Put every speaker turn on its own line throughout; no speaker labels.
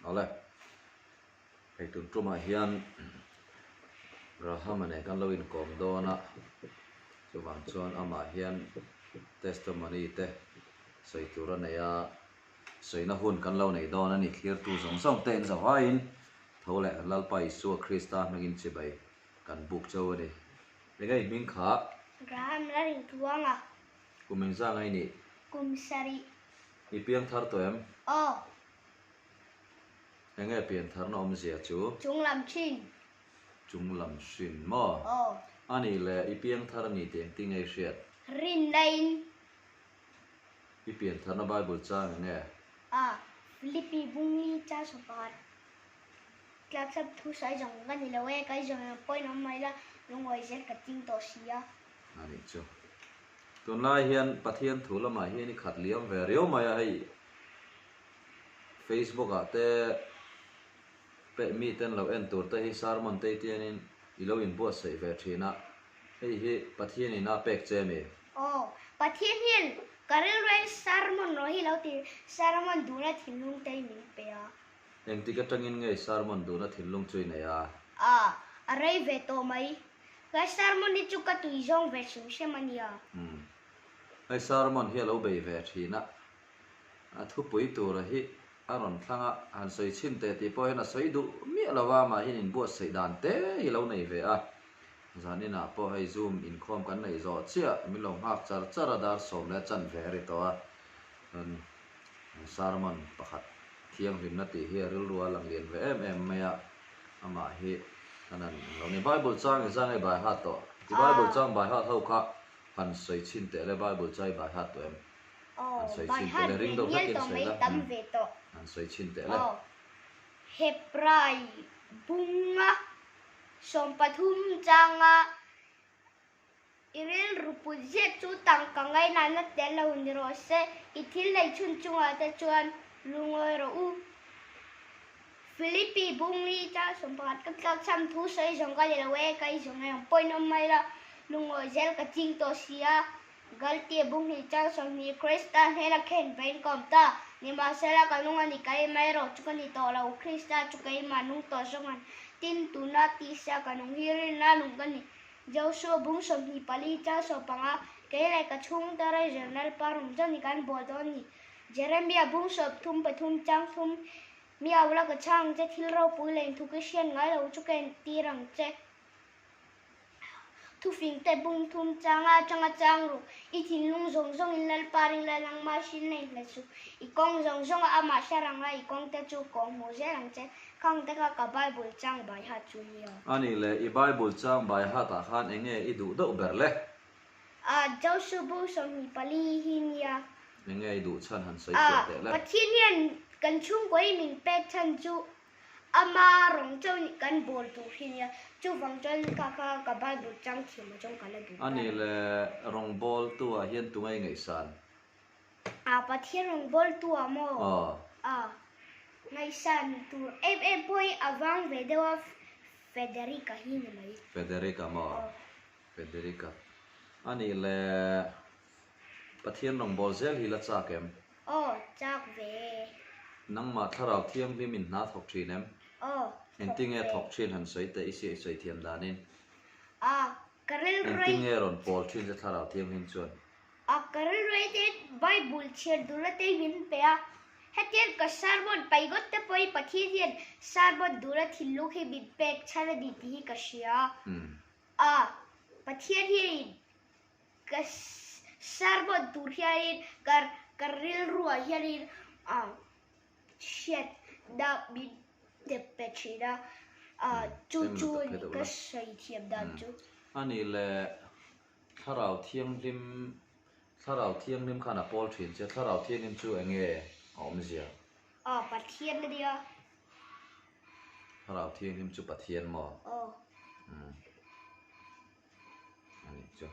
Awle, hei tun tumah hian Graham-a nen kan lo inkawm dawn a, chuvang chuan amah hian testimony te sawi tur a nei a, sawina hun kan lo nei dawn a ni. Thlirtu zawng zawng te in zavaiin tho leh Lalpa Isua Krista hmingin chibai kan buk chauh a ni. Enge i hming kha?
Graham Lalintluanga.
Kum engzah ngai nih?
Kum sarih.
I piang thar tawh em?
Aw.
Enge pian tharna awmzia chu?
Chung lam hrin.
Chung lam hrin maw?
Aw.
A nih le, i piang thar a ni tih engtin nge i hriat?
Rinna in.
I pian tharna Bible chang enge?
A, Philippi Bungi chang 10. Tlakchhap thu sawi zawng ka ni lo e, kai zawng ang pawhin awm mai la, lungawi zel ka ting tawh si a.
A nih chu. Tunlai hian Pathian thu lamah hian i khat liam ve riau mai a, hei Facebook ah te peh mi ten lo en tur te hi sermon te tianin i lo inbuatsaih ve thin a, hei hi Pathian in a pek che mi?
Aw, Pathian hian ka rilruin sermon rawh hi lo ti sermon duhna thinlung te hi min pe a.
Engtik atangin nge sermon duhna thinlung chu i nei a?
A, a rei ve tawh mai. He sermon hi chu ka tui zawng ve hrim hrim a nia.
Umm. Hei sermon hi a lo bei ve thin a. A thupui tura hi a rawn thlang a, han sawi chhin teh tih pawh hian a sawi duh miah lo va, amahin inbuatsaih dan te hi lo nei ve a. Zaninah pawh hei Zoom inkhawm kan neih zawh chiah min lo nghak char char a, dar sawm leh a chanve a ri tawh a. Chuan sermon pakhat thianghlimna tih hi a rilru a lang lian ve em em mai a, amah hi kan han lo ni. Bible chang i zang i bai hat tawh? I Bible chang bai hat ho kha han sawi chhin teh le, Bible chai bai hat tawh em?
Aw, bai hat ve ngial tawh mai, tam ve tawh.
Han sawi chhin teh le.
Aw, Hebrai bunga 13 changa I rilru put ziah chu tangka ngainahna tel lo ni rawh se, i thil nei chhun chungah te chuan lungawi rawh u. Philippi Bungli chang 11 ka tlak cham thu sawi zawng ka ni lo e, ka i zawng em ang pawhin awm mai la, lungawi zel ka ching tawh si a. Galtia Bunghnih chang 20 Krista hnena khen vein ka awm ta, nimahsela ka nung a ni keimah erawh chu ka ni tawh lo, Krista chu keimah nung tawh zawng an tin tuna tisa ka nung hi rinna nung ka ni. Joshua bung 24 chang 15, Kei leh ka chhungte Razer Lalpa rawng chuan i kan bawl dawn ni. Jeremia bung 33 chang 3, Mi au la ka chhang ang che, thil ropui leh inthu ka hriat ngai lo chu ka entir ang che. Thufingte bung thum changa atanga chang rawh, i thinlung zawng zawngin Lalpa ring la, nangmah hrilh na inhla suh. I kawng zawng zawnga amah hre rang la, i kawngte chu kawng hmuh zel ang che. Khang te kha ka Bible chang bai hat chu nia.
A nih leh, i Bible chang bai hat ah khan eng nge i duh deuh ber le?
A, Joshua bu 24 hi nia.
Eng nge i duh chhan han sawi fiah teh le?
A, Pathian hian kan chhungkua hi min pek chhan chu ama rawng chauh nih kan bawl tur hi nia. Chuvang chuan kha kha ka Bible chang thiam ah chuan ka la duh
A
ber.
nih leh, rawngbawltu ah hian tunge i ngaihsan?
A Pathian rawn bawl tu ah maw?
Aw.
A ngaihsan tur em em pawh hi a vang ve deuh a Federica hi ni mai.
Federica maw?
Aw.
Federica. A nih le Pathian rawn bawl zel hi la chak em?
Aw, chak ve.
Nangmah thlarau thianghlim in hna thawk thin em?
Aw, thawk ve.
Engtinge thawk thin han sawi teh i siah i sawi thiam danin?
A, ka rilru.
Engtinge rawn pawl thin che thlarau thianghlim chuan?
A ka rilru te Bible chhiar dula te min pe a, hetiang ka sermon pai ngawt te pawhin Pathian hian sermon dula thinlung hi min pek chhan a ni tih hi ka hria a, Pathian hianin ka sermon tur hianin ka ka rilruah hianin a hriatna min dep pe thin a, chu chu ka sawi thiam dan chu.
A nih leh Thlarau Thianghlim, Thlarau Thianghlim khan a pawl thin che, Thlarau Thianghlim chu eng nge a awmzia?
Aw, Pathian a nia.
Thlarau Thianghlim chu Pathian maw?
Aw.
Umm. A nih chu.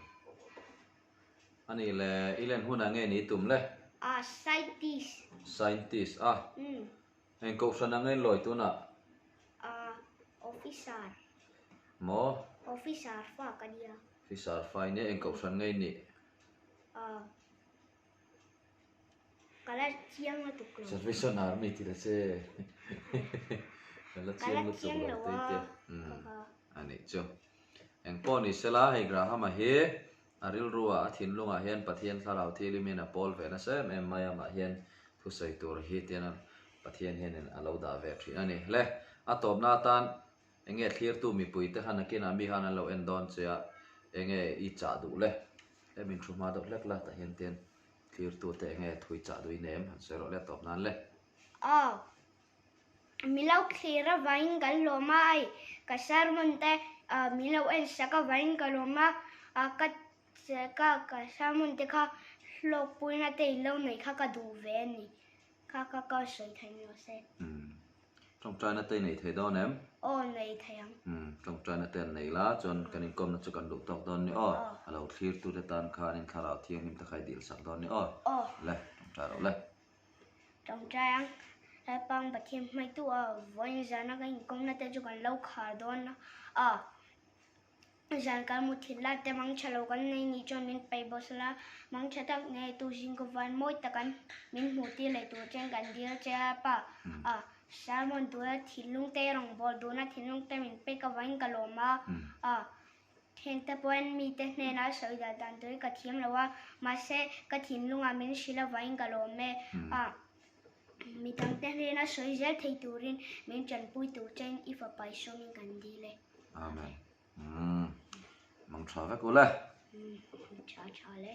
A nih le, i len hunah nge ni tum le?
A, scientist.
Scientist a?
Umm.
Eng kohhran ang in lawi tunah?
A, officer.
Maw?
Officer fa ka nia.
Officer fa i nia, eng kohhran nge i nih?
A, ka la chiang lutuk lo.
Salvation Army ti la che. Ka la chiang lutuk lo tei te. A nih chu. Eng pawh ni sela hei Graham-a hi a rilrua a thinlungah hian Pathian thlarau thilimin a pawl ve nasa em em mai a, amah hian thusawi tur hi tian Pathian hianin a lo dah ve thin a ni. Le, a tawpna atan enge thlirtu mipuite khan nakinah mi khan an lo en dawn che a, enge i chah duh le? He min thu hma deuh hlek la tah hian tian thlirtute enge thui chah duh i nem han sawi rawh le a tawp nan le.
Aw. Mi lo thlir avangin kan lawm a, ai ka sermon te min lo en sak avangin ka lawm a, ka ka ka sermon te kha hlawkpuina te in lo neih kha ka duh ve a ni, kha kha ka sawi thei ni rawh se.
Umm tawngtaina te i nei thei dawn em?
Aw nei thei ang.
Umm tawngtaina te an nei la chuan kan inkawmna chu kan duh tawk dawn ni aw, a lo thlirtu te tan khanin thlarau thianghlim te kha i dil sak dawn ni aw, le tawngtai rawh le.
Tawngtai ang, Lalpang Pathian hmaitu a vawiin zana ka inkawmna te chu kan lo khar dawn a, zan kan mu thil la te mang tha lo kan nei nih chuan min peih bawk sela, mang tha tak nei tu zingkaw van mawi tak an min hmuh tir leh tur chen kan dil che a pa a, sermon tura thinlung te rawngbâwl duna thinlung te min pek avangin ka lawm a, a. Hengte pawhin mite hnenah sawi dan dan turin ka thiam lo a, mahse ka thinlungah min hrilh avangin ka lawm e. A, midangte hnena sawi zel thei turin min tanpui tur chein i fapa i sawmin kan dil e.
Amen. Umm, mang tha vek u le.
Umm, tha tha le.